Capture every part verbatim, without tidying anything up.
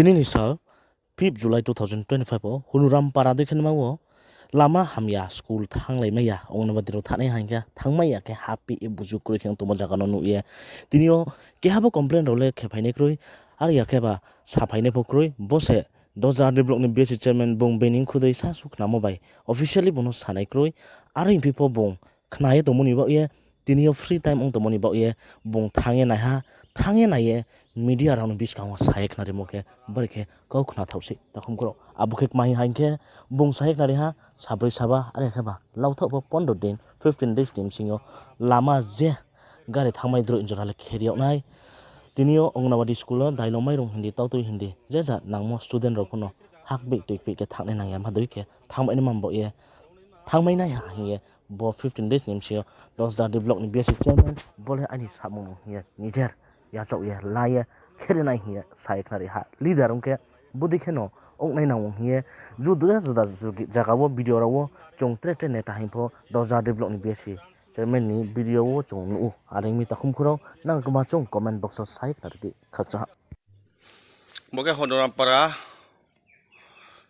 Tini ni sal fifth July two thousand twenty-five wo Hunuram para dei khe nma wo lama hamya, school thannglai mai ya, Anganwadi rao thanng nai hing khe thanngmai ya khe happy e buzu kroi khe ong tongmo zaga no nuh ye. Tini yo keha bo complain rao le khe phainai kroi, are ya khe ba sa phainai pho kroi, bo se Dosda R D block ni B S C chairman bung bini khudei sasu khnamo bai officially bung no sanai kroi, are hingphi pho bung khna ye tongmo ni baoh ye, tini yo free time ong tongmo ni baoh ye, bung thanng ye naiha, thanng ye nai ye, media rao ni buskang wo sa ye khnarimo khe, bari khe kau khna thaoh sei, takhum khorao. Abo khe kma hing ha hing khe, bung sa ye khnari ha, sabroi saba, are khe ba, lauthaoh pho pondro din, fifteen days ni bsing yo, lama je gari thanngmai droi jora le khe ri yag nai. Tini yo Anganwadi school wo dailong mairung hing di, tautoi hing di, je ja nangmo student rao pho no hakbih tuikbih khe thanng nai nang ya, ma dei khe thanngmai nai ma baoh ye, thanngmai nai ha hing ye, bo fifteen days ni bsing yo Dosda R D block ni B S C chairman bo le aini samung no hing ye, nijer yachaoh ye, la ye, khe ri nai hing ye, sa ye khnari ha, leader ong khe, bodei khe no ong nai nang ou hing ye, juda juda zaga wo video rao wo, chung tre tre neta hing pho, Dosda R D block ni B S C chairman ni video wo chung nuh ou, are ong mi takhum khorao, nang kma chung comment box wo sa ye khnari di, khakchang ha. Bo khe Honorampara,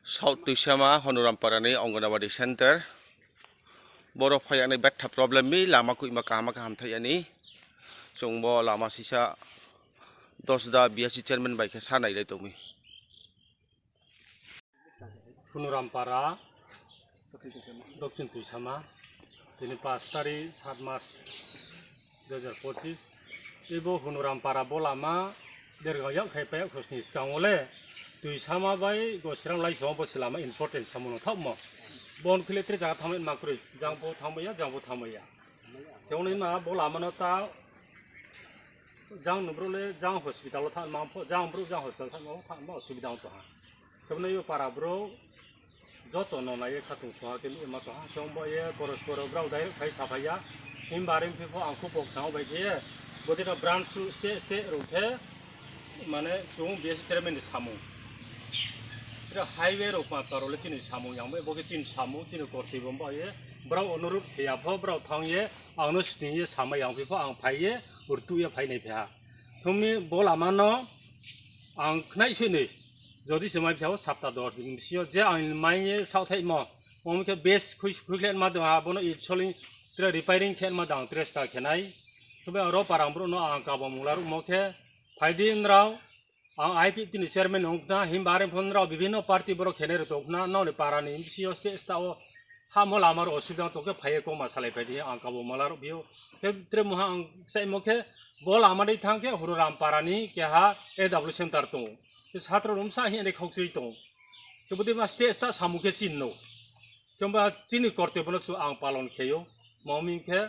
South Tuisama, Honorampara ni Anganwadi center. Boro phai ya nai betha problem mi, lama koihma kaham kaham thai ya ni. Chung bo lama sisa Dosda B S C chairman bai khe sa nai lai tong mi. Honorampara, Dokchin Tuisama, tini পাঁচ তারিখ সাত মাস দুই হাজার পঁচিশ. Ibo Honorampara bo lama dergang yak khai pai yak khosni skang wo le Tuisama bai Gosiram Laisong bo se lama important samung no thaohmo. Bon khe le tre zaga thanngmai ma kroi, jang pho thanngmai ya, jang pho thanngmai ya. Khe ong nai ma bo lama no ta jang no brouh le jang hospital wo thanngma pho, jang brouh jang hospital thanngma pho thanngma osubida ong tong ha. Khe bo no yo para brouh joto no nai ye khatungsung ha khe nuh ye ma tong ha. Khe ong ba ye porosporo brao direct phai saphai ya. Himba are phi pho ang khupo khnao bai khe ye, bodei no branch state state rao khe, mane chung B S C chairman ni samung. Tre highway rao kma kma rao le chini samung yang bai, bo khe chini samung, chini kortoi bo ba ye, brao onurudh khe ya pho, brao thanng ye, ang no sning ye samai yang phi pho, ang phai ye, rtuh ye phai nai phi ha. Thum mi bo lama no ang khnai se ni, jodi se mai phi ha o sapta dos din bsing yo je ang mai ye saohthaihmo, ong khe base khui, khuikhlai ma dong ha, bo no isoling tre repairing khe ma dang tre sta khe nai. Khe bai ang ro para brouh no ang kabo mungla ruhmo khe, phai di nrao, ang I P F T ni chairman ong khna, himba are pho nrao bibhinno party brouh khenai rao tong khna, nrao ni para ni bsing yo state sta wo hahmo lama rao osubida tong khe phai ye kongma salai phai di, ang kabo mungla ruhphi ou. Khe tre mungha ang kchaihmo khe, bo lama dei thanng khe Honorampara ni keha A W center tong ou. Khe satro rao bsa hing ye khaukchui tong ou. Khe bodei ma state sta samung khe chini no. Khe ba chini kortoi bo no chung ang palon khe ou. Tma hing khe,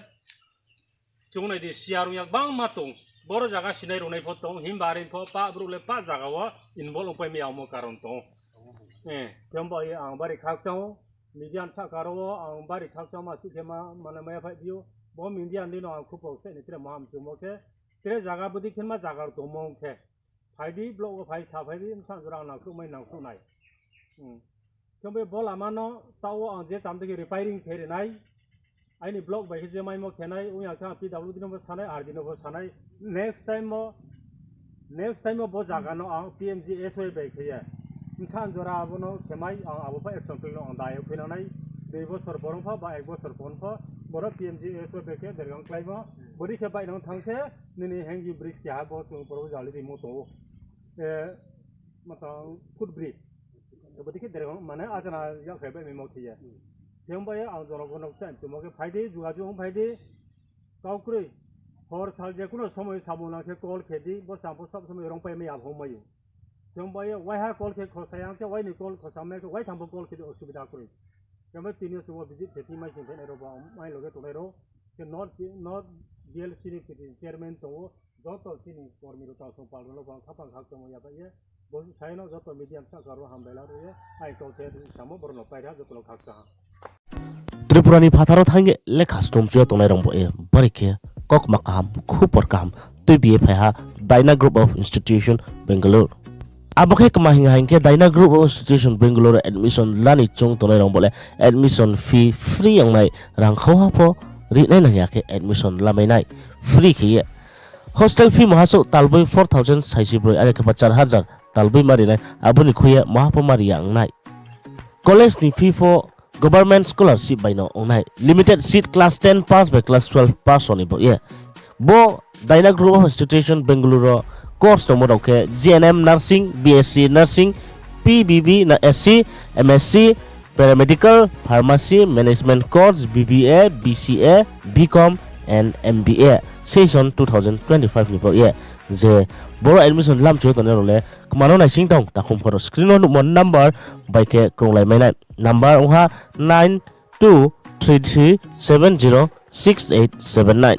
chung nai di siya rung ya gbangma tong. Boro zaga sinai rungnai pho tong, himba are pho pah brouh le pah zaga wo involve ongpai mi yamo karon tong ou. Khe ba ye ang bari khakchang ou, media ni sahka rao wo ang bari khakchang ma suh khe ma, mane maya phai phi ou. Bo media ni no ang khupo kchaih ni tre maham chungmo khe, tre zaga bodei khe ma zaga rao tongmo ong khe, phai di, block wo phai, sa phai di, bsa jora ang nangkhruh mai nangkhruh nai. Khe bai bo lama no taoh wo ang je cham dei khe repairing khe ri nai. Aini block bai khe je maimo khe nai, ong ya khe ang P W D no pho sa nai, R D no pho sa nai. Next time wo, next time wo bo zaga no ang P M G S Y bai khe ye bsa jora abo no khe mai, ang abo pho action plan no ang dai yo khuinang nai. Dui bosor porong pho ba ek bosor porong pho, boro P M G S Y bai khe dergang kláimo. Bodei khe baih nang thanng khe, nini hanging bridge keha bo chung proposal rimo tong ou. Matang footbridge. Bodei khe dergang mane achana yak khe baih maimo khe ye. Khe ong ba ye ang jonogon no kchaih chungmo khe phai di, jugajug ong phai di. Kau kroi. Hor sal je kuno somoi samung nang khe call khe di, bo cham pho sob somoi rongpai mai ya phung mai ou. Khe ong ba ye waiha call khe khosa ya khe, wai ni call khosa mai khe, wai tham pho call khe di, osubida kroi. Khe bai tini yo chung wo visit khe ti mai sing phainai rao ba, mai loge tongnai rao. Khe North, North D L C ni khe ti chairman tong ou, joto chini kormi rao tang song pal rao no bang khapang khakchangmo ya bai ye. Bo sai no joto media sahka rao hambai la ri ye, ai kau the samo boro no pai ri ha, joto no khakchang ha. Tripura ni phathar wo thanng ye lekha stomchu ye tongnai rao bo ye bari khe kaukma kaham, khupor kaham tuibi ye phai ha Dyna Group of Institution, Bangalore. Abo khe kma hing ha hing khe Dyna Group of Institution, Bangalore admission la ni choung tongnai rao bo le admission fee free ongnai, rang khauha pho rinai nang ya khe admission lamai nai free khe ye. Hostel fee muha souh talboi four thousand saisi broi, are khe ba char hajar talboi ma ri nai, abo ni khui ye maha pho ma ri ya ong nai. College ni fee pho government scholarship bai no ong nai. Limited seat class ten pass bai class twelve pass rao ni baoh ye. Bo Dyna Group of Institution Bengaluru wo course tongmo rao khe G N M Nursing, B S C Nursing, P B B na S C, M S C, Paramedical, Pharmacy, Management Course, B B A, B C A, B Com and M B A, session two thousand twenty-five ni baoh ye. Je boro admission lamchu ye tongnai rao le kma no naising tong, takhu mkhu rao screen wo nuhmo number bai khe krunglai mai nai. Number ong ha nine two three three seven zero six eight seven nine.